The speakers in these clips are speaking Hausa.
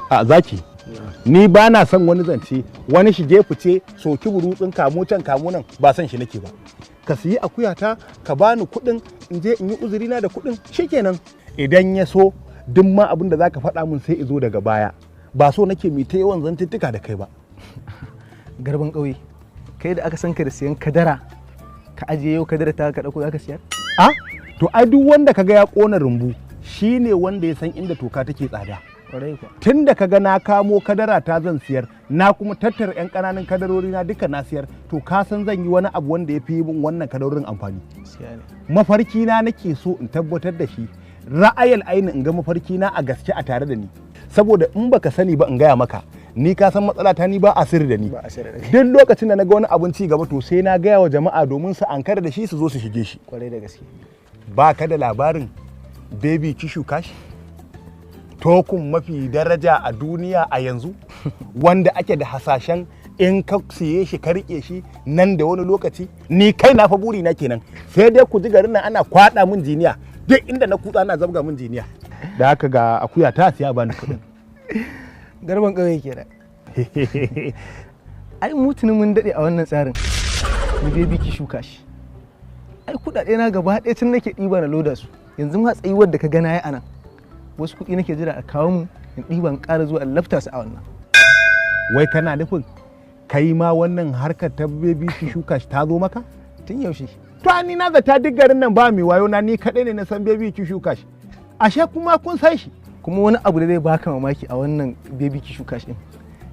A zaki, ni ba na son wani zance, wani shige fice, soki burutsun kamo can kamo nan, ba son shi nake ba. Ka siyi akuyata, ka bani kuɗin, in je in yi uzurina da kuɗin, shikenan. Idan ya so duk ma abin da zaka faɗa min sai izo daga baya. Ba so nake mi ta yawan zantuttuka da kai ba. Garban ƙauye, kai da aka san ka da siyan kadara, ka ajiye yau kadara ta ka ɗauko zaka siyar? A to ai duk wanda kaga ya ƙona rumbu shine wanda ya san inda toka take tsada. Tun da kaga na kamo kadara ta zan siyar, na kuma tattara 'yan ƙananan kadarori na duka na siyar, to ka san zan yi wani abu wanda ya fi min wannan kadarorin amfani. Mafarki na nake so in tabbatar da shi, ra'ayal aini in ga mafarki na a gaske a tare da ni. Saboda in baka sani ba in gaya maka, ni ka san matsala ta, ni ba a sirri da ni. Duk lokacin da na ga wani abun ci gaba to sai na gaya wa jama'a domin su ankara da shi su zo su shige shi. Kwarai da gaske. Ba ka da labarin Baby Kishu Cash? Token mafi daraja a duniya a yanzu, wanda ake da hasashen in ka siye shi ka rike shi nan da wani lokaci, ni kai na fa buri na kenan, sai dai ku ji garin nan ana kwada min jiniya, duk inda na kutsa ana zabga min jiniya. Da haka ga akuya ta siya bani kuɗin. Garban ƙauye kenan. Ai mutunin mun daɗe a wannan tsarin na Baby Kishu Cash. Ai kuɗaɗe na gaba ɗaya tun nake ɗiba na loda su, yanzu ma tsayuwar da ka gana ya anan wasu kuɗi nake jira a kawo mu in ɗiban ƙara zuwa in lafta su a wannan. Wai kana nufin kai ma wannan harkar ta Baby Kishu Cash ta zo maka? Tun yaushe. To ni na zata duk garin nan ba mai wayo na, ni kaɗai ne na san Baby Kishu Cash. Ashe kuma kun san shi. Kuma wani abu da zai baka mamaki a wannan Baby Kishu Cash ɗin,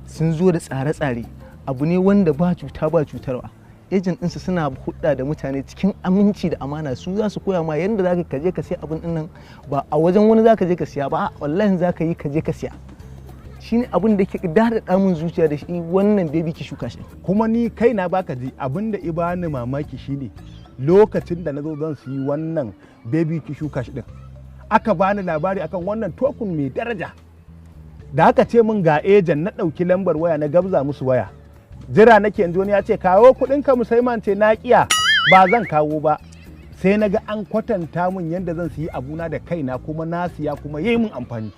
sun zo da tsare-tsare, abu ne wanda ba cuta ba cutarwa. Agent ɗinsu suna hudda da mutane cikin aminci da amana, su za su koya ma yadda za ka je ka siya abin ɗin, ba a wajen wani za ka je ka siya ba, wallahi za ka yi ka je ka siya. Shine abin da ke daɗaɗa mun zuciya da shi wannan Baby Kishu Cash. Kuma ni kai na baka ji abin da ibani mamaki shine lokacin da na zo zan siyi wannan Baby Kishu Cash ɗin, aka bani labari akan wannan token mai daraja. Da aka ce min ga agent, na ɗauki lambar waya na gabza musu waya. Jira nake yanzu wani ya ce kawo kuɗin ka musamman, ce na kiya ba zan kawo ba. Sai na ga an kwatanta min yadda zan siyi abuna da kaina, kuma na siya kuma yayi min amfani.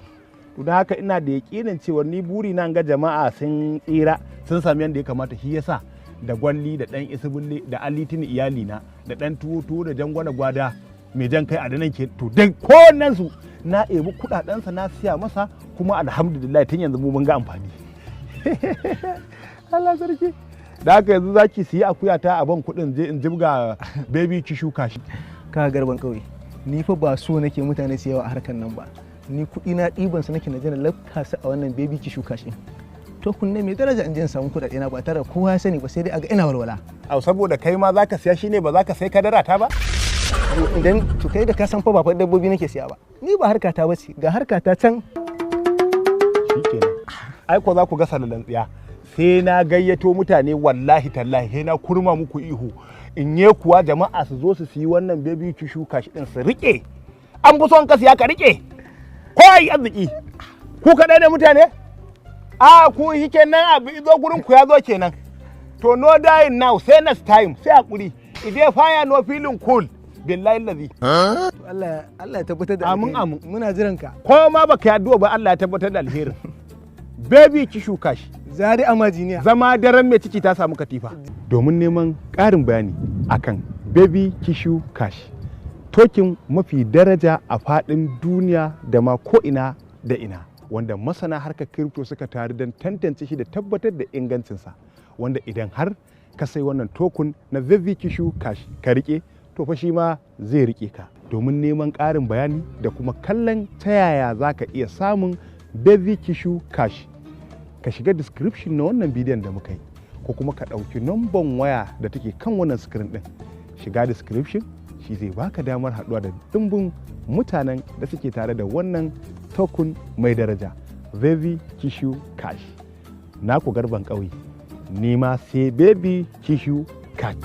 To don haka ina da yaƙinin cewa ni buri na ga jama'a sun tsira sun sami yadda ya kamata. Shi yasa da gwalli da ɗan isubulle da alitini iyalina da ɗan tuwo tuwo da jangwala gwada mai jan kai a da nan ke, to dai kowannen su na ebi kuɗaɗensa na siya masa, kuma alhamdulillah tun yanzu mu mun ga amfani. Allah sarki. Da haka yanzu zaki siyi akuya ta a ban kuɗin je in jibga Baby Kishu Cash. Ka garban ƙauye, ni fa ba so nake mutane su yawa a harkar nan ba. Ni kuɗi na ɗiban su nake na je na lafta su a wannan Baby Kishu Cash ɗin. To kunne mai daraja, in je in samu kuɗaɗe na ba tare da kowa ya sani ba, sai dai a ga ina walwala. Au saboda kai ma zaka siya shine ba zaka sai kadara ta ba? Idan to kai da ka san fa ba fa dabbobi nake siya ba. Ni ba harka ta bace, ga harka ta can. Shikenan. Ai ko za ku ga salalan tsiya. Sai na gayyato mutane, wallahi tallahi sai na kurma muku ihu in ye kuwa jama'a su zo su siyi wannan Baby Kishu Cash din su rike. An fi son ka siya ka rike ko ai arziki ku kaɗai da mutane a ku shi kenan, abu izo gurin ku ya zo kenan. To no dying now, sai next time, sai hakuri. Ide fire no feeling cool, billahi lazi. Allah Allah ya tabbatar da Amin, alheri. amin. Muna jiran ka. Ko ma baka yi addu'a ba, Allah ya tabbatar da alherin Baby Kishu Cash. Zari amajiniya. Zama daren mai ciki ta samu katifa. Domin neman ƙarin bayani akan Baby Kishu Cash, token mafi daraja a faɗin duniya da ma ko'ina da ina, wanda masana harkar crypto suka taru don tantance shi da tabbatar da ingancinsa, wanda idan har ka sai wannan token na Baby Kishu Cash ka rike, to fa shi ma zai rike ka. Domin neman ƙarin bayani da kuma kallon ta yaya za ka iya samun Baby Kishu Cash, ka shiga description na wannan bidiyon da muka yi, ko kuma ka ɗauki namban waya da take kan wannan screen ɗin. Shiga description shi zai baka damar haɗuwa da ɗimbin mutanen da suke tare da wannan token mai daraja Baby Kishu Cash. Naku Garban Ƙauye, ni ma sai Baby Kishu Cash.